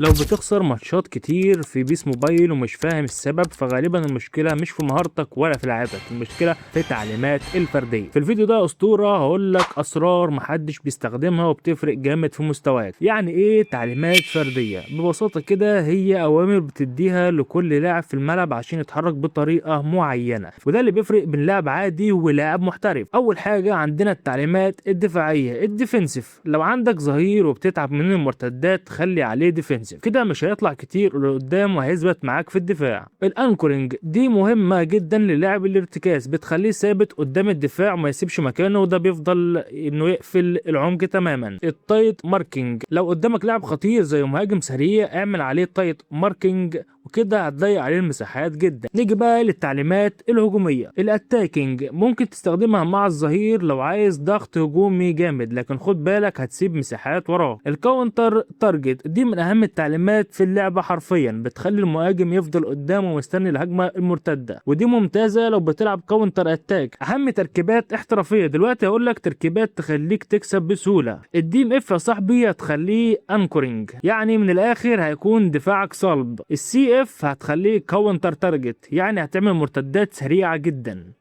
لو بتخسر ماتشات كتير في PES Mobile ومش فاهم السبب، فغالبا المشكلة مش في مهارتك ولا في لعبك، المشكلة في تعليمات الفردية. في الفيديو ده يا اسطورة هقول لك اسرار محدش بيستخدمها وبتفرق جامد في مستواك. يعني ايه تعليمات فردية؟ ببساطة كده هي اوامر بتديها لكل لاعب في الملعب عشان يتحرك بطريقة معينة، وده اللي بيفرق بين لاعب عادي ولاعب محترف. اول حاجة عندنا التعليمات الدفاعية، ال defensive. لو عندك ظهير وبتتعب من المرتدات خلي عليه defensive، كده مش هيطلع كتير لقدام وهيثبت معاك في الدفاع. ال anchoring دي مهمة جدا للاعب الارتكاز، بتخليه ثابت قدام الدفاع وما يسيبش مكانه، وده بيفضل انه يقفل العمق تماما. ال tight marking، لو قدامك لاعب خطير زي مهاجم سريع اعمل عليه tight marking، وكده هتضيق عليه المساحات جدا. نيجي بقى للتعليمات الهجومية، ال attacking، ممكن تستخدمها مع الظهير لو عايز ضغط هجومي جامد، لكن خد بالك هتسيب مساحات وراه. ال counter target دي من اهم التعليمات في اللعبة حرفيا، بتخلي المهاجم يفضل قدامه ومستني الهجمة المرتدة، ودي ممتازة لو بتلعب counter attack. اهم تركيبات احترافية، دلوقتي هقول لك تركيبات تخليك تكسب بسهولة. ال DMF يا صاحبي هتخليه anchoring، يعني من الاخر هيكون دفاعك صلب. ال CF هتخليه counter target، يعني هتعمل مرتدات سريعة جدا.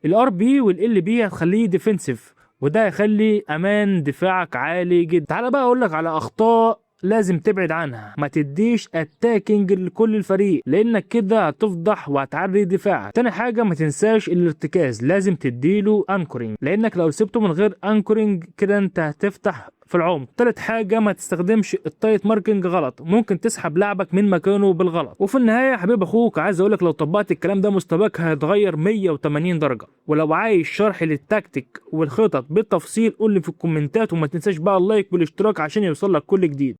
ال RB وال LB هتخليه defensive، وده هيخلي امان دفاعك عالي جدا. تعالى بقى اقول لك على اخطاء لازم تبعد عنها. ما تديش attacking لكل الفريق، لانك كده هتفضح وهتعري دفاعك. تاني حاجه، ما تنساش الارتكاز لازم تديله anchoring، لانك لو سبته من غير anchoring كده انت هتفتح في العمق. تالت حاجة، ما تستخدمش ال tight marking غلط، ممكن تسحب لاعبك من مكانه بالغلط. وفي النهاية يا حبيب اخوك، عايز اقولك لو طبقت الكلام ده مستواك هيتغير 180 درجة. ولو عايز شرح للتكتيك والخطط بالتفصيل قول لي في الكومنتات، وما تنساش بقى ال like والاشتراك عشان يوصلك كل جديد.